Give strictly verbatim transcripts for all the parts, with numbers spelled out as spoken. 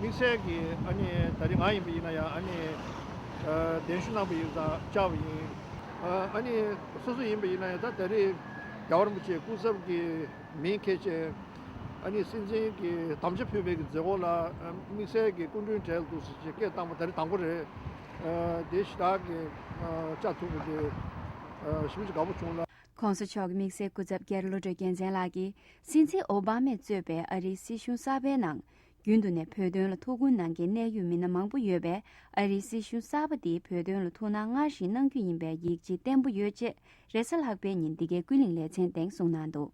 དམིགས་བསལ་གྱི་ཨ་ནི་ད་རེས་ང་ཡིན་པ་ཡིན་ན་ཡང་ཨ་ནི་ཨ་གདན་ཞུ་གནང་པ་ཡིན་ཙང་བཅར་བ་ཡིན། ཨ་ཨ་ནི་སོ་སོ་ཡིན་པ་ཡིན་ན་ཡང་ད་ད་རེས་རྒྱལ་བ་རིན་པོ་ཆེའི་སྐུ་ཚབ་ཀྱི་མིང་འཁྱེར་བྱས་ཨ་ནི་སྲིད་འཛིན་གྱི་དམ་བཅའ་ཕུལ་བའི་གི་མཛད་སྒོ་ལ་ཨ་དམིགས་བསལ་གྱི་སྐུ་མགྲོན་གྲལ་དུ་ཟེར་བྱས་སྐད་བཏང་པ་ད་རེས་དང་པོ་རེད། ཨ་དེ་ཞེ་དྲག་གི་ཨ་བཅར་ཐུབ་པ་དེ་ཨ་ཞེ་པོ་ཅིག་དགའ་པོ་བྱུང་ལ། ༧གོང་ས་མཆོག་གི་དམིགས་བསལ་སྐུ་ཚབ་སྒེར་བློ་གྲོས་རྒྱལ་མཚན་ལགས་ཀྱིས་སྲིད་འཛིན་ཨོ་བྷ་མས་གཙོས་པའི་ཨ་རིའི་སྲིད་གཞུང་གསར་པའི་ནང་རྒྱུན་དུ་ནས་བོད་དོན་ལ་ཐུགས་ཁུར་གནང་མཁན་གནད་ཡོད་མི་སྣ་མང་པོ་ཡོད་པས། ཨ་རིའི་སྲིད་གཞུང་གསར་པ་འདིས་བོད་དོན་ལ་ཐུགས་སྣང་སྔར་བཞིན་གནང་རྒྱུ་ཡིན་པའི་ཡིད་ཆེས་བརྟན་པོ་ཡོད་ཅེས་རེས་གཟའ་ལྷག་པའི་ཉིན་འདི་གའི་ཀུན་གླེང་ལེ་ཚན་སྟེང་གསུངས་གནང་འདུག།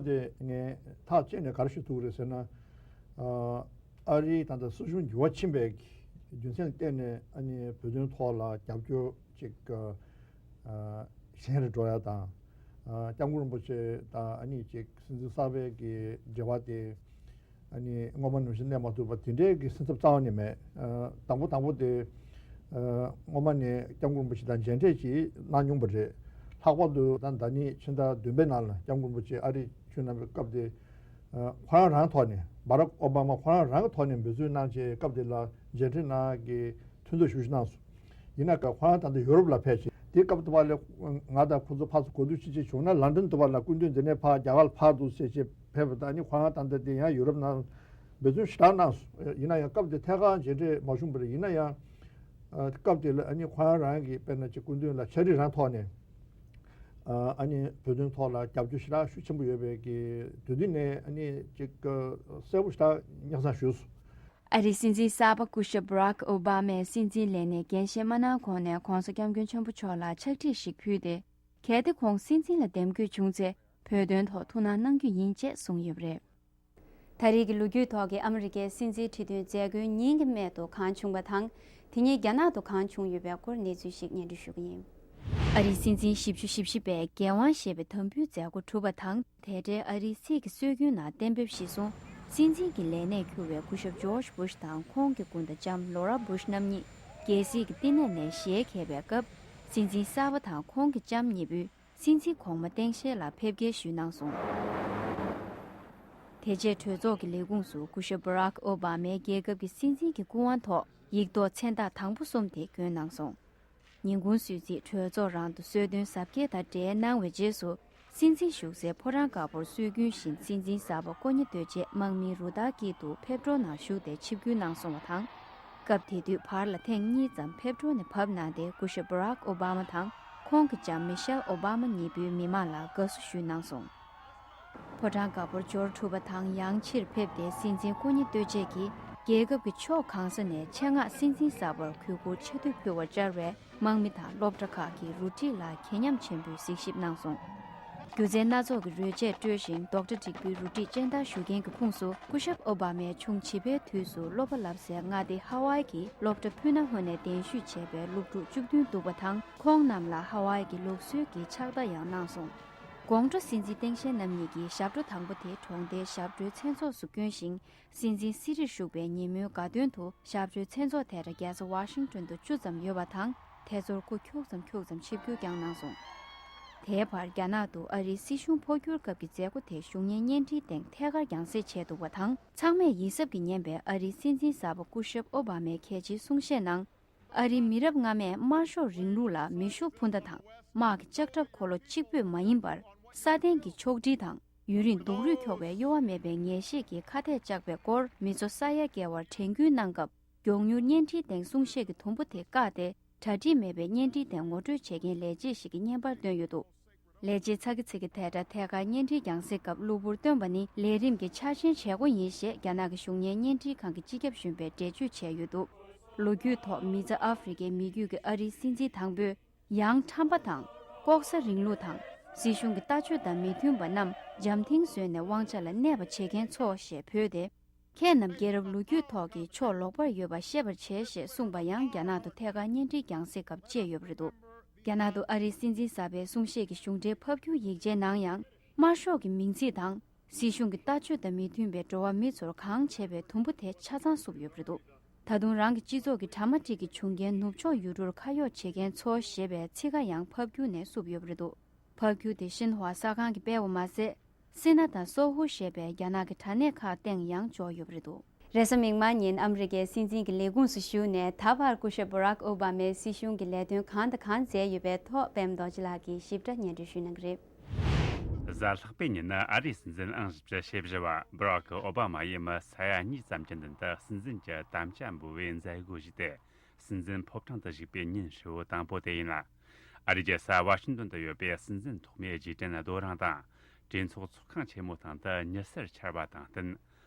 དེ་ངས་ཐག་བཅད་ནས་ག་རེ་ཞུ་ཐུབ་ཀྱི་རེད་ཟེར་ན། ཨ་རིའི་ད་ལྟ་སྲིད་གཞུང་འགྱུར་བ་ཕྱིན་པའི་རྒྱུ་མཚན་བརྟེན་ནས་ཨ་ནི་བོད་དོན་ཐོག་ལ་རྒྱབ་སྐྱོར་ཅིག་ཨ་ཞན་རུ་འགྲོ་ཡ་དང་། ཨ་སྐྱབས་མགོན་རིན་པོ་ཆེ་དང་ཨ་ནི་ཅིག་སྲིད་འཛིན་གསར་པའི་གི་འབྲེལ་བ་དེ་ཨ་ནི་སྔོན་མ་ནང་བཞིན་གནས་མ་ཐུབ་པ་དེ་འདྲའི་གི་སེམས་འཚབ་རྩ་བ་ནས་མེད། ཨ་དང་པོ་དང་པོ་དེ་ཨ་སྔོན་མ་ནས་སྐྱབས་མགོན་རིན་པོ་ཆེ་དང་མཇལ་འཕྲད་ཅིག་གནང་མྱོང་པ་རེད། ལྷག་པར་དུ་ད་ཟླ་ནི་ཕྱི་ཟླ་བདུན་པའི་ནང་ལ་སྐྱབས་མགོན་རིན་པོ་ཆེ་ཨ་རི་ཆོས་གནང་བའི་སྐབས་དེ་ཨ་ཁོ་རང་རང་ཐོག་ནས་བྷ་རག་ཨོ་བྷ་མ་ཁོ་རང་རང་གི་ཐོག་ནས་འབད་བརྩོན་གནང་བྱས་སྐབས་དེ་ལ་མཇལ་འཕྲད་གནང་གི་མཐུན་ཚོགས་ཞུ་ཞུ་གནང་སོང་། ཡིན་ན་ཁོ་རང་ད་ལྟ་ཡུ་རོབ་ལ་ཕེབས་བྱས་དེ་སྐབས་དུ་བ་ལས་ང་དང་ཁོ་ཚོ་ཕར་ཚུར་གོ་བསྡུར་ཅི་བྱེད་བྱུང་ན་ལན་ཌན་དུ་བ་ལ་སྐུ་མདུན་འདི་ནས་ཕར་རྒྱ་གར་ལ་ཕར་འདུག་ཟེར་བྱས་ཕེབས་པ་དང་ནི་ཁོ་རང་ད་ལྟ་དེ་ཡང་ཡུ་རོབ་ནང་འབད་བརྩོན་ཞེ་དྲག་གནང་སོང་། ཡིན་ན་ཡང་སྐབས་དེ་ཐད་ཀར་མཇལ་འཕྲད་མ་བྱུང་བ་རེད། ཡིན་ན་ཡང་ཨ་སྐབས་དེ་ལ་ཨ་ནི་ཁོ་རང་རང་གིས་དཔེར་ན་ཅིག་སྐུ་མདུན་ལ་ཕྱག་བྲིས་རང་ཐོག་ནས་ཨ་ནི་བོད་དོན་ཐོག་ལ་རྒྱབ་སྐྱོར་ཞེ་དྲག་ཤུགས་ཆེན་པོ་ཡོད་པའི་གི་དུས་དུས་ནས་ཨ་ནི་ཅིག་གསལ་པོ་ཞེ་དྲག་སྙན་སེང་ཞུས་སོང་། ཨ་རིའི་སྲིད་འཛིན་གསར་པ་སྐུ་ཞབས་Barack Obama་སྲིད་འཛིན་ལས་གནས་འགན་བཞེས་མ་གནང་གོང་ནས་༧གོང་ས་༧སྐྱབས་མགོན་ཆེན་པོ་མཆོག་ལ་ཕྱག་བྲིས་ཤིག་ཕུལ་ཏེ། གལ་ཏེ་ཁོང་སྲིད་འཛིན་ལ་འདེམས་བསྐོས་བྱུང་ཚེ་བོད་དོན་ཐོག་ཐུགས་སྣང་གནང་རྒྱུ་ཡིན་ཅེས་གསུངས་ཡོད་པ་རེད། ད་རེས་ཀྱི་ལོ་རྒྱུས་ཐོག་གི་ཨ་མི་རི་ཀའི་སྲིད་འཛིན་ཁྲི་སྟོན་མཛད་སྒོའི་ཉིན་གྱི་སྨད་དུ་གང་བྱུང་བ་དང་། དེ་ཉིན་རྒྱ་ནག་ཏུ་གང་བྱུང་ཡོད་པའི་སྐོར་གནས་ཚུལ་ཞིག་སྙན་སྒྲོན་ཞུ་གི་ཡིན། ཨ་རིའི་སྲིད་འཛིན་བཞི་བཅུ་ཞེ་བཞི་པས་འགན་དབང་ཞེས་པའི་དམ་འབུལ་མཛད་སྒོ་གྲུབ་པ་དང་། དེ་འབྲེལ་ཨ་རིའི་སྲིད་ཀྱི་སྲོལ་རྒྱུན་ནང་གཏན་འབེབས་གཞིར་བཟུང་། སྲིད་འཛིན་གྱི་ལས་གནས་འཁུར་བའི་སྐུ་ཞབས་ཇོརྗ་བྷུཤ་དང་ཁོང་གི་སྐུ་ཟླ་ལྕམ་ལོ་ར་བྷུཤ་རྣམ་གཉིས་རྒྱལ་སྲིད་ཀྱི་བསྟི་གནས་ནས་ཞལ་གྱེས་པའི་སྐབས། སྲིད་འཛིན་གསར་པ་དང་ཁོང་གི་ལྕམ་གཉིས་པོས། སྲིད་འཛིན་གོང་མ་སྟངས་དཔྱལ་ལ་ཕེབས་སྐྱེལ་ཞུས་གནང་སོང་། དེ་རྗེས་གྲོས་ཚོགས་ཀྱི་ལས་ཁུངས་སུ་སྐུ་ཞབས་Barack Obama་རྒྱལ་ཁབ་ཀྱི་སྲིད་འཛིན་གྱི་སྐུ་དབང་ཐོག་ཡིག་ཐོག་མཚན་རྟགས་དང་པོ་གསུམ་དེ་བསྐྱོན་གནང་སོང་། ཉིན་གུང་གསོལ་ཚིགས་གྲོས་ཚོགས་རང་དུ་གསོལ་སྟོན་གཟབ་རྒྱས་དང་འབྲེལ་གནང་བའི་རྗེས་སུ། སྲིད་འཛིན་བཞུགས་སའི་ཕོ་བྲང་དཀར་པོར་སྲོལ་རྒྱུན་བཞིན་སྲིད་འཛིན་གསར་པ་ཀོ་ཉི་ཏོ་ཅེ་དམག་མིའི་རུ་སྟར་དཀྱིལ་དུ་ཕེབས་འགྲོ་ནང་ཞུགས་ཏེ་ཆིབས་བསྒྱུར་གནང་སོང་བ་དང་། སྐབས་དེ་དུས་བར་ལ་ཐེངས་གཉིས་ཙམ་ཕེབས་འགྲོ་ནས་བབས་གནང་སྟེ་སྐུ་ཞབས་Barack Obama་དང་ཁོང་གི་ལྕམ་Michelle Obama་གཉིས་པོས་མི་མང་ལ་དགའ་བསུ་ཞུས་གནང་སོང་། ཕོ་བྲང་དཀར་པོར་འབྱོར་གྲུབ་པ་དང་ཡང་ཕྱིར་ཕེབས་ཏེ་སྲིད་འཛིན་ཀོ་ཉི་ཏོ་ཅེ་གིས་རྒྱལ་ཁབ་ཀྱི་ཕྱོགས་གང་ས་ནས་ཆེད་མངགས་སྲིད་འཛིན་གསར་པར་གུས་བཀུར་ཆེ་བསྟོད་ཕུལ་བར་བཅར་བའི་དམག་མི་དང་སློབ་གྲྭ་ཁག་གི་རུ་སྒྲིག་ལ་མཁས་ཉམས་ཆེན་པོས་གཟིགས་ཞིབ་གནང་སོང་། སྒྱུ་རྩལ་སྣ་ཚོགས་ཀྱི་རོལ་ཆས་སྤྲོས་ཤིང་རྡོག་སྒྲ་འགྲིག་པོའི་རུ་སྒྲིག་སྤྱན་བསྟར་ཞུ་མཁན་གྱི་ཁོངས་སུ་སྐུ་ཞབས་ཨོ་བྷ་མས་ཆུང་བྱིས་པའི་དུས་སུ་སློབ་པ་བསླབ་སའི་མངའ་སྡེ་ཧ་ཝའི་གི་སློབ་གྲྭ་ཕུ་ན་ཧོ་ནས་གདན་ཞུས་བྱས་པའི་སློབ་ཕྲུག་བཅུ་བདུན་འདུག་པ་དང་ཁོང་རྣམས་ལ་ཧ་ཝའི་གི་ལུགས་སྲོལ་གྱི་ཕྱག་རྟགས་ཡང་གནང་སོང་། དགོང་དྲོ་སྲིད་འཛིན་སྟངས་དཔྱལ་རྣམ་གཉིས་ཀྱིས་ཞབས་བྲོ་དང་པོ་དེ་གྲོང་སྡེའི་ཞབས་བྲོའི་མཚན་ཚོགས་སུ་བསྐྱོན་ཞིང་། སྲིད་འཛིན་སི་རིར་བཞུགས་པའི་ཉིན་མོའི་དགའ་སྟོན་དུ་ཞབས་བྲོའི་མཚན་ཚོགས་དེར་རྒྱལ་ས་ཝ་ཤིང་ཏོན་དུ་བཅུ་ཙམ་ཡོད་པ་དང་། དེ་ཚོར་སྐུ་འཁྱུག་ཙམ་འཁྱུག་ཙམ་ཆིབས་བསྒྱུར་བསྐྱངས་གནང་སོང་། དེའི་བར་རྒྱ་ནག་ཏུ་ཨ་རིའི་སྲིད་གཞུང་འཕོ་འགྱུར་སྐབས་ཀྱི་མཛད་སྒོ་དེ་གཞུང་གཉེར་བརྙན་འཕྲིན་སྟེང་ཐད་ཀར་རྒྱང་སྲིང་བྱས་འདུག་པ་དང་། ཚང་མས་ཡིད་གཟབ་ཀྱིས་ཉན་པའི་ཨ་རིའི་སྲིད་འཛིན་གསར་པ་སྐུ་ཞབས་ཨོ་བྷ་མའི་གལ་ཆེའི་གསུང་བཤད་ནང་། ཨ་རིའི་མི་རབས་སྔ་མས་དམར་ཤོག་རིང་ལུགས་ལ་མེ་ཤུགས་འཕུར་མདའ་དང་དམག་གི་ལྕགས་ཁྲབ་འཁོར་ལོ་གཅིག་པུས་མ་ཡིན་པར། སྲ་བརྟན་གྱི་ཕྱོགས་སྒྲིལ་དང་། ཡུན་རིང་སྡུག་རུས་འཁྱོག་པའི་གཡོ་བ་མེད་པའི་ངེས་ཤེས་ཀྱིས་ཁ་གཏད་བཅག་པའི་སྐོར་མི་ཚོ་ས་ཡ་བསྐྱལ་བར་དྲན་སྐུལ་གནང་སྐབས། མགྱོགས་མྱུར་བརྙན་འཕྲིན་སྟེང་གསུང་བཤད་ཀྱི་དུམ་བུ་དེ་བཀག་སྟེ། གྲ་སྒྲིག་མེད་པའི་བརྙན་འཕྲིན་སྟེང་ངོ་སྤྲོད་བྱེད་མཁན་ལས་བྱེད་ཞིག་གིས་བརྙན་པར་བཏོན་ཡོད་འདུག་ལས་བྱེད་ཚ་གི་ཚི་གི་དེ་འདྲ་ཐད་ཀར་བརྙན་འཕྲིན་རྒྱང་སྲིང་སྐབས་གློ་བུར་བཏོན་པ་ནི་ལས་རིམ་གྱི་ཆ་རྐྱེན་བྱེད་སྒོ་ཡིན་ཞེས་རྒྱ་ནག་གི་གཞུང་གཉེར་བརྙན་འཕྲིན་ཁང་གི་སྤྱི་ཁྱབ་གཞོན་པས་འགྲེལ་བརྗོད་བྱས་ཡོད་འདུག་ལོ་རྒྱུས་ཐོག་མི་རྩ་ཨ་ཧྥེ་རི་ཁའི་མི་རྒྱུད་ཀྱི་ཨ་རིའི་སྲིད་འཛིན་དང་པོས། ཡང་ཁྲམ་པ་དང་། ལྐོག་ཟ་རིང་ལུགས་དང་། སྲིད་གཞུང་གི་ལྟ་སྤྱོད་དང་མི་མཐུན་པ་རྣམས་འཇམ་ཐིང་བཟོས་ནས་དབང་ཆ་ལ་གནས་པ་བྱེད་མཁན་ཚོ་ཞེས་བོས་ཏེ། ཁྱེད་རྣམས་རྒྱལ་རབས་ལོ་རྒྱུས་ཐོག་གི་ཕྱོགས་ལོག་པར་ཡོད་པ་ཤེས་པར་བྱས་ཞེས་གསུངས་པ་ཡང་རྒྱ་ནག་ཏུ་ཐད་ཀར་བརྙན་འཕྲིན་རྒྱང་སྲིང་སྐབས་བཅད་ཡོད་པ་རེད་འདུག་རྒྱ་ནག་ཏུ་ཨ་རིའི་སྲིད་འཛིན་གསར་པའི་གསུང་བཤད་ཀྱི་གཞུང་འབྲེལ་ཕབ་སྒྱུར་ཡིག་ཆའི་ནང་ཡང་། དམར་ཤོག་གི་མིང་ཚིག་དང་། སྲིད་གཞུང་གི་ལྟ་སྤྱོད་དང་མི་མཐུན་པའི་འགྲོ་བ་མི་ཚོར་གང་བྱས་པའི་དུམ་བུ་དེ་ཆ་ཚང་བསུབས་ཡོད་པ་རེད་འདུག་ད་དུང་རང་གི་སྤྱི་ཚོགས་ཀྱི་གྲ་མ་སྒྲིག་གི་བྱུང་རྐྱེན་ནུབ་ཕྱོགས་ཡུལ་གྲུར་ཁ་གཡོག་བྱེད་མཁན་ཚོ་ཞེས་པའི་ཚིག་ཁ་ཡང་ཕབ་སྒྱུར་ནས་བསུབས་ཡོད་པ་རེད་འདུག་ཕབ་སྒྱུར་དེ་ཤིན་ཧྭ་གསར་ཁང་གིས་སྤེལ་བ་མ་ཟད། སི་ན་དང་སོ་ཧུ་ཞེས་པའི་རྒྱ་ནག་གི་དྲ་གནས་ཁག་སྟེང་ཡང་འཇོག་ཡོད་པ་རེད་འདུག་རེས་གཟའ་མིག་དམར་ཉིན་ཨ་མི་རི་ཀའི་སྲིད་འཛིན་གྱི་ལས་ཁུངས་སུ་ཞུགས་ནས་ད་བར་སྐུ་ཞབས་Barack Obama་ཡི་སྲིད་གཞུང་གི་ལས་དོན་གང་དང་གང་མཛད་ཡོད་པའི་ཐོག་པད་མ་རྡོ་རྗེ་ལགས་ཀྱིས་ཞིབ་ཕྲ་སྙན་སྒྲོན་ཞུ་གནང་གི་རེད། གཟའ་ལྷག་པའི་ཉིན་ནི་ཨ་རིའི་སྲིད་འཛིན་ཨང་བཞི་བཅུ་ཞེ་བཞི་བ་Barack Obama་ཡིས་མི་ས་ཡ་གཉིས་ཙམ་གྱི་མདུན་དུ་སྲིད་འཛིན་གྱི་དམ་བཅའ་འབུལ་བའི་མཛད་སྒོ་ཞིག་སྟེ། སྲིད་འཛིན་ཕོ་བྲང་དུ་བཞུགས་པའི་ཉིན་ཧྲིལ་བོ་དང་པོ་དེ་ཡིན་ལ། ཨ་རིའི་རྒྱལ་ས་ཝ་ཤིང་ཏོན་དུ་ཡོད་པའི་སྲིད་འཛིན་ཐོག་མའི་རྗེས་དྲན་རྡོ་རིང་དང་། གྲོས་ཚོགས་ཚོགས་ཁང་ཆེན་མོའི་སྟེང་དུ་མྱུལ་སར་འཆར་བ་དང་བསྟུན།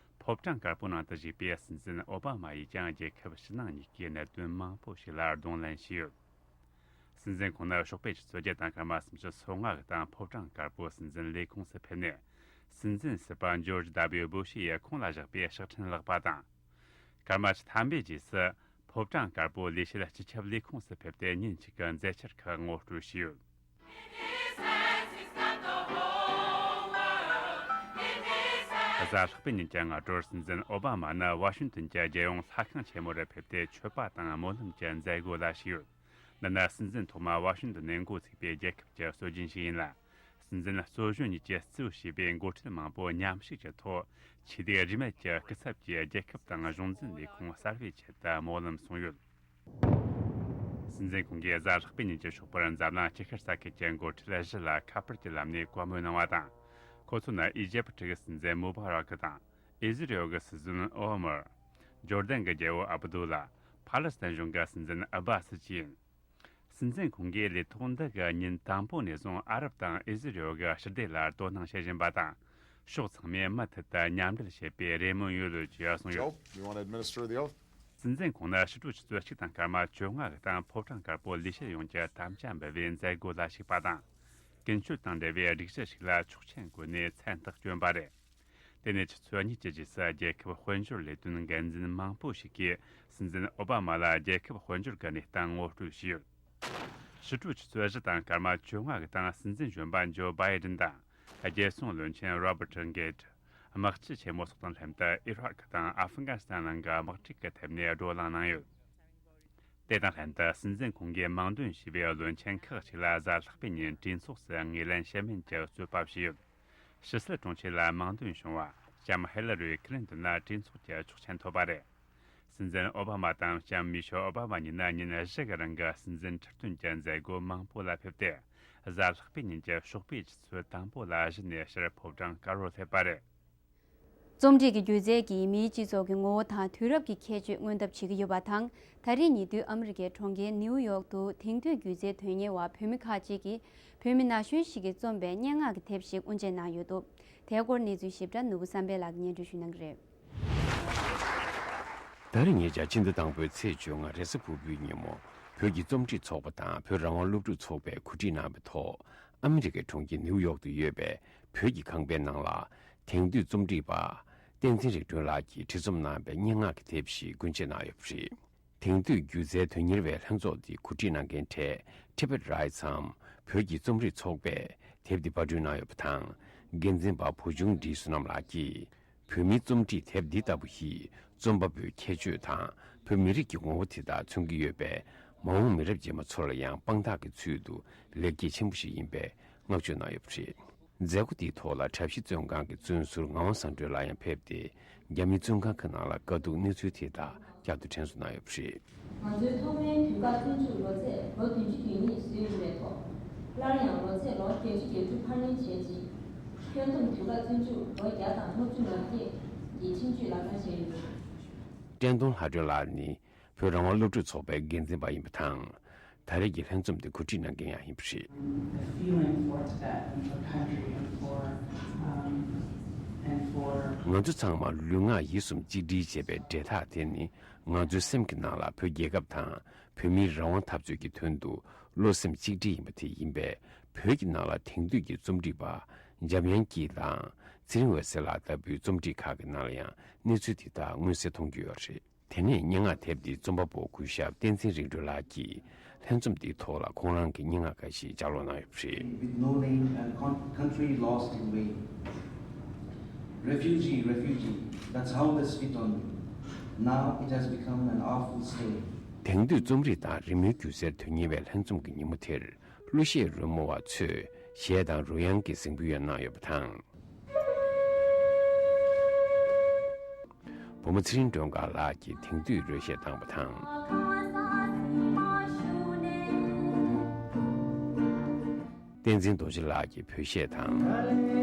ཕོ་བྲང་དཀར་པོའི་ནང་དུ་བཞུགས་པའི་སྲིད་འཛིན་ཨོ་བྷ་མ་ཡིས་ཀྱང་རྒྱལ་ཁབ་ཕྱི་ནང་གཉིས་ཀའི་གནད་དོན་མང་པོ་ཞིག་ལ་གདོང་ལེན་བྱས་ཡོད། སྲིད་འཛིན་ཁོང་ནི་ཞོགས་པའི་ཆུ་ཚོད་བརྒྱད་དང་སྐར་མ་སུམ་ཅུ་སོ་ལྔ་གི་སྟེང་ཕོ་བྲང་དཀར་པོའི་སྲིད་འཛིན་ལས་ཁུངས་སུ་ཕེབས་ནས། སྲིད་འཛིན་ཟུར་པ་ཇོརྗ་ཌབ་ལིའུ་བུ་ཤི་ཡིས་ཁོང་ལ་བཞག་པའི་ཕྱག་འཕྲིན་བཀླགས་པ་དང་། སྐར་མ་བཅུ་ཐམ་པའི་རྗེས་སུ། ཕོ་བྲང་དཀར་པོའི་ལས་བྱེད་སྤྱི་ཁྱབ་ལས་ཁུངས་སུ་ཕེབས་ཏེ་ཉིན་གཅིག་གི་མཛད་འཆར་ཁག་ངོ་སྤྲོད་བྱས་ཡོད། གཟའ་ལྷག་པའི་ཉིན་གྱི་སྔ་དྲོར་སྲིད་འཛིན་ཨོ་བྷ་མ་ནི་ཝ་ཤིང་ཏོན་གྱི་རྒྱལ་ཡོངས་ལྷ་ཁང་ཆེན་མོ་རུ་ཕེབས་ཏེ་མཆོད་པ་དང་སྨོན་ལམ་གྱི་མཛད་སྒོ་ལ་ཞུགས་ཡོད། འདི་ནི་སྲིད་འཛིན་ཐོག་མ་ཝ་ཤིང་ཏོན་ནས་འགོ་ཚུགས་པའི་རྒྱལ་ཁབ་ཀྱི་སྲོལ་རྒྱུན་ཞིག་ཡིན་ལ། སྲིད་འཛིན་གཙོ་གཞོན་གཉིས་ཀྱིས་གཙོས་བྱས་པའི་འགོ་ཁྲིད་མང་པོ་མཉམ་ཞུགས་ཀྱི་ཐོག་ཆོས་དད་རིས་མེད་ཀྱི་སྐུ་ཚབ་ཀྱིས་རྒྱལ་ཁབ་དང་གཞུང་འཛིན་ལས་ཁུངས་གསར་པའི་ཆེད་དུ་སྨོན་ལམ་གསུངས་ཡོད། སྲིད་འཛིན་ཁོང་གིས་གཟའ་ལྷག་པའི་ཉིན་གྱི་ཞོགས་པར་འཛམ་གླིང་སྤྱི་ཁྱབ་ས་ཁུལ་གྱི་འགོ་ཁྲིད་བཞི་ལ་ཁ་པར་གྱི་ལམ་ནས་བཀའ་མོལ་གནང་བ་དང་། ཁོ་ཚོ་ནི་ཨི་ཇེབ་གི་སྲིད་འཛིན་མུ་བྷ་རག་དང་། ཨི་ཟི་རེལ་གྱི་སྲིད་བློན་ཨོ་མར། ཇོར་ཌན་གྱི་རྒྱལ་པོ་ཨབ་དུ་ལ། ཕཱ་ལེ་སི་ཐན་གཞུང་གི་སྲིད་འཛིན་ཨ་བྷ་སི་བཅས་ཡིན། སྲིད་འཛིན་ཁོང་གིས་ལས་ཐོག་འདི་གི་ཉིན་དང་པོ་ནས་བཟུང་ཨ་རབ་དང་ཨི་ཟི་རེལ་གྱི་ཞི་བདེ་ལ་དོ་སྣང་བྱེད་བཞིན་པ་དང་། ཕྱོགས་ཚང་མས་མུ་མཐུད་དུ་མཉམ་འབྲེལ་བྱེད་པའི་རེ་སྨོན་ཡོད་ལུགས་ཀྱིས་གསུངས་ཡོད། Joe, you wanna administer the oath? སྲིད་འཛིན་ཁོང་ནི་ཕྱི་དྲོ་ཆུ་ཚོད་གཅིག་དང་སྐར་མ་བཅོ་ལྔ་གི་སྟེང་ཕོ་བྲང་དཀར་པོ་ལས་བྱེད་ཡོངས་ཀྱི་དམ་བཅའ་འབུལ་བའི་མཛད་སྒོ་ལ་ཞུགས་པ་དང་། ཀུན་སྤྱོད་དང་འབྲེལ་བའི་སྒྲིག་གཞི་ཞིག་ལ་ཆོག་མཆན་བཀོད་ནས་མཚན་རྟགས་བསྐྱོན་པ་རེད། དེ་ནས་ཆུ་ཚོད་གཉིས་ཀྱི་རྗེས་སུ་རྒྱལ་ཁབ་དཔལ་འབྱོར་ལས་དོན་འགན་འཛིན་མང་པོ་ཞིག་གིས་སྲིད་འཛིན་ཨོ་བྷ་མ་ལ་རྒྱལ་ཁབ་དཔལ་འབྱོར་གྱི་གནས་སྟངས་ངོ་སྤྲོད་བྱས་ཡོད། ཕྱི་དྲོ་ཆུ་ཚོད་བཞི་དང་སྐར་མ་བཅོ་ལྔ་གི་སྟེང་སྲིད་འཛིན་གཞོན་པ་ཇོ་བྷའི་ཌེན་དང་། རྒྱལ་སྲུང་བློན་ཆེན་རོ་བར་ཊི་གེད། དམག་སྤྱི་ཆེན་མོ་སོགས་དང་ལྷན་དུ་ཨི་རག་དང་ཨ་ཧྥི་གྷ་ནི་སི་ཐན་ནང་གི་དམག་འཁྲུག་གི་ཐད་ནས་བགྲོ་གླེང་གནང་ཡོད། དེ་དང་ལྷན་དུ་སྲིད་འཛིན་ཁོང་གིས་དམངས་འདོན་ཞུས་པའི་བློན་ཆེན་ཁག་ཅིག་ལ་གཟའ་ལྷག་པའི་ཉིན་གྲོས་ཚོགས་སུ་ངོས་ལེན་བྱེད་མིན་གྱི་རྩོད་པ་བྱས་ཡོད། ཕྱི་སྲིད་དྲུང་ཆེ་ལ་དམངས་འདོན་བྱུང་བ་ལྕམ་ཧི་ལ་རི་ཁི་ལིན་ཏོན་ལ་གྲོས་ཚོགས་ཀྱི་ཆོག་མཆན་ཐོབ་པ་རེད། སྲིད་འཛིན་ཨོ་བྷ་མ་དང་ལྕམ་མི་ཤེལ་ཨོ་བྷ་མ་གཉིས་ནི་ཉིན་བཞི་གི་རིང་གི་སྲིད་འཛིན་ཁྲི་སྟོན་གྱི་མཛད་སྒོ་མང་པོ་ལ་ཕེབས་ཏེ། གཟའ་ལྷག་པའི་ཉིན་གྱི་ཞོགས་པའི་ཆུ་ཚོད་དང་པོ་ལ་གཞི་ནས་ཕྱིར་ཕོ་བྲང་དཀར་པོར་སླེབས་པ་རེད། རྩོམ་སྒྲིག་གི་སྒྱུ་རྩལ་གྱིས་མིའི་སྤྱི་ཚོགས་ཀྱི་ངོ་བོ་དང་དུས་རབས་ཀྱི་ཁྱད་ཆོས་མངོན་ཐབས་བྱེད་ཀྱི་ཡོད་པ་དང་། ད་རེས་ཉེ་དུས་ཨ་མི་རི་ཀའི་གྲོང་ཁྱེར་ནིའུ་ཡོག་ཏུ་དེང་དུས་སྒྱུ་རྩལ་དོན་གཉེར་བ་བོད་མི་ཁག་ཅིག་གིས་བོད་མི་ན་གཞོན་ཞིག་གིས་རྩོམ་པའི་སྙན་ངག་གི་དེབ་ཞིག་དབུ་འབྱེད་གནང་ཡོད་འདུག་དེའི་སྐོར་གནས་ཚུལ་ཞིབ་ཕྲ་ནོར་བུ་བསམ་འཕེལ་ལགས་ཀྱིས་སྙན་སྒྲོན་ཞུ་གནང་གི་རེད། ད་རེས་ཉེ་ཆར་ཕྱི་ཟླ་དང་པོའི་ཚེས་བཅོ་ལྔ་རེས་གཟའ་ཕུར་བུའི་ཉིན་མོ། བོད་ཀྱི་རྩོམ་སྒྲིག་ཚོགས་པ་དང་བོད་རང་དབང་སློབ་ཕྲུག་ཚོགས་པས་གོ་སྒྲིག་གནང་བའི་ཐོག་ཨ་མི་རི་ཀའི་གྲོང་ཁྱེར་ནིའུ་ཡོག་ཏུ་ཡོད་པའི་བོད་ཀྱི་ཁང་པའི་ནང་ལ། དེང་དུས་རྩོམ་སྒྲིག་པ་བསྟན་འཛིན་རིག་སྒྲོན་ལགས་ཀྱིས་བྲིས་རྩོམ་གནང་བའི་སྙན་ངག་གི་དེབ་ཞིག་དབུ་འབྱེད་གནང་ཡོད་པ་རེད། དེང་དུས་སྒྱུ་རྩལ་དོན་གཉེར་བའི་ལྷན་ཚོགས་འདི་གོ་སྒྲིག་གནང་མཁན་གྲས་Tibet Rights འམ་བོད་ཀྱི་རྩོམ་རིག་ཚོགས་པས་དེབ་འདི་པར་སྐྲུན་གནང་ཡོད་པ་དང་། འགན་འཛིན་པ་བུ་ཆུང་འབྲི་བསོད་ནམས་ལགས་ཀྱིས། བོད་མིའི་རྩོམ་སྒྲིག་དེབ་འདི་ལྟ་བུ་ཞིག་རྩོམ་པ་པོའི་ཁྱད་ཆོས་དང་བོད་མི་རིགས་ཀྱི་ངོ་བོ་དེ་དག་མཚོན་གྱི་ཡོད་པས། མ་འོངས་མི་རབས་རྗེས་མ་ཚོ་ལ་ཡང་དཔང་རྟགས་ཀྱི་ཚུལ་དུ་ལེགས་སྐྱེས་ཆེན་པོ་ཞིག་ཡིན་པའི་བསྔགས་བརྗོད་གནང་ཡོད་པ་རེད། མཛད་སྒོ་དེའི་ཐོག་ལ་གྲྭ་བཞི་བཙོན་ཁང་གི་བཙོན་ཟུར་ངག་དབང་བཟང་སྒྲོན་ལགས་ཡང་ཕེབས་ཏེ། རྒྱ་མིའི་བཙོན་ཁང་ཁག་ནང་ལ་དཀའ་སྡུག་གནས་ཚུལ་དེ་དག་བསྐྱར་དུ་དྲན་གསོ་གནང་ཡོད་པ་རེད། ང་ཚོའི་ཐོག་མའི་དུས་བཀག་བཙོན་འཇུག་ལོ་ཚད་ལོ་བདུན་ཅུ་དོན་གཉིས་བཟོས་ཡོད་པའི་ཐོག་སླར་ཡང་ལོ་ཚད་ལོ་བརྒྱད་ཅུ་གྱ་དྲུག་འཕར་སྣོན་བྱས་རྗེས། ཁྱོན་བསྡོམས་དུས་བཀག་བཙོན་འཇུག་ལོ་བརྒྱ་དང་ལྔ་བཅུ་ང་བརྒྱད་ཀྱི་ཁྲིམས་གཅོད་ལག་བསྟར་བྱས་ཡོད། བཀྲས་མཐོང་ལྷ་སྒྲོན་ལགས་ནི་བོད་རང་དབང་སློབ་ཕྲུག་ཚོགས་པའི་འགན་འཛིན་པ་ཡིན་པ་དང་། ད་རེས་ཀྱི་ལྷན་འཛོམས་དེ་གོ་སྒྲིག་གནང་མཁན་ཡང་ཡིན་པ་རེད། The feeling for Tibet and for country and for, um, and for ང་ཚོ་ཚང་མ་ལུས་ངག་ཡིད་གསུམ་གཅིག་སྒྲིལ་བྱས་པའི་འབྲེལ་ཐག་དེ་ནི། ང་ཚོའི་སེམས་ཀྱི་ནང་ལ་བོད་རྒྱལ་ཁབ་དང་བོད་མིའི་རང་དབང་འཐབ་རྩོད་ཀྱི་དོན་དུ་བློ་སེམས་གཅིག་སྒྲིལ་ཡིན་པ་དེ་ཡིན་པས། བོད་ཀྱི་ནང་ལ་དེང་དུས་ཀྱི་རྩོམ་སྒྲིག་པ་འཇམ་དབྱངས་སྐྱིད་དང་ཚེ་རིང་འོད་ཟེར་ལགས་ལྟ་བུའི་རྩོམ་སྒྲིག་ཁག་གི་ནང་ལ་ཡང་གནས་ཚུལ་དེ་དག་མངོན་གསལ་མཐོང་རྒྱུ་ཡོད་རེད། དེ་ནས་སྙན་ངག་དེབ་འདིའི་རྩོམ་པ་པོ་གུས་ཞབས་བསྟན་འཛིན་རིག་སྒྲོན་ལགས་ཀྱིས་ལྷན་འཛོམས་འདིའི་ཐོག་ལ་ཁོང་རང་གི་སྙན་ངག་ཁ་ཤས་ལྗགས་ཀློག་གནང་ཡོད་པ་རེད། With no name and con- country lost in vain. Refugee, refugee, that's how they spit on me. Now it has become an awful stain. དེང་དུས་རྩོམ་རིག་དང་རི་མོའི་སྒྱུ་རྩལ་དོན་གཉེར་བའི་ལྷན་འཛོམས་ཀྱི་ཉིན་མོ་དེར། གླུ་གཞས་རོལ་མོ་བ་ཚོས་གཞས་དང་རོལ་དབྱངས་ཀྱི་གཟེངས་འབུལ་ཡང་གནང་ཡོད་པ་དང་། བུ་མོ་ཚེ་རིང་སྒྲོལ་དཀར་ལགས་ཀྱིས་དེང་དུས་རོལ་གཞས་བཏང་བ་དང་། བསྟན་འཛིན་རྡོ་རྗེ་ལགས་ཀྱིས་བོད་གཞས་དང་།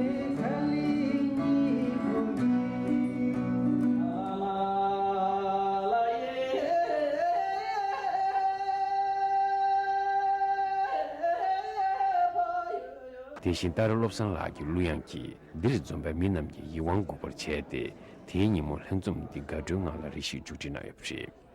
དེ་བཞིན་ཏཱ་ར་བློ་བཟང་ལགས་ཀྱི་གླུ་དབྱངས་ཀྱིས་འདིར་འཛོམས་པའི་མི་རྣམས་ཀྱི་ཡིད་དབང་འགུག་པར་བྱས་ཏེ། དེའི་ཉིན་མོ་ལྷན་འཛོམས་འདི་དགའ་སྤྲོའི་ངང་ལ་རེ་ཞིག་མཇུག་སྒྲིལ་གནང་ཡོད་པ་རེད།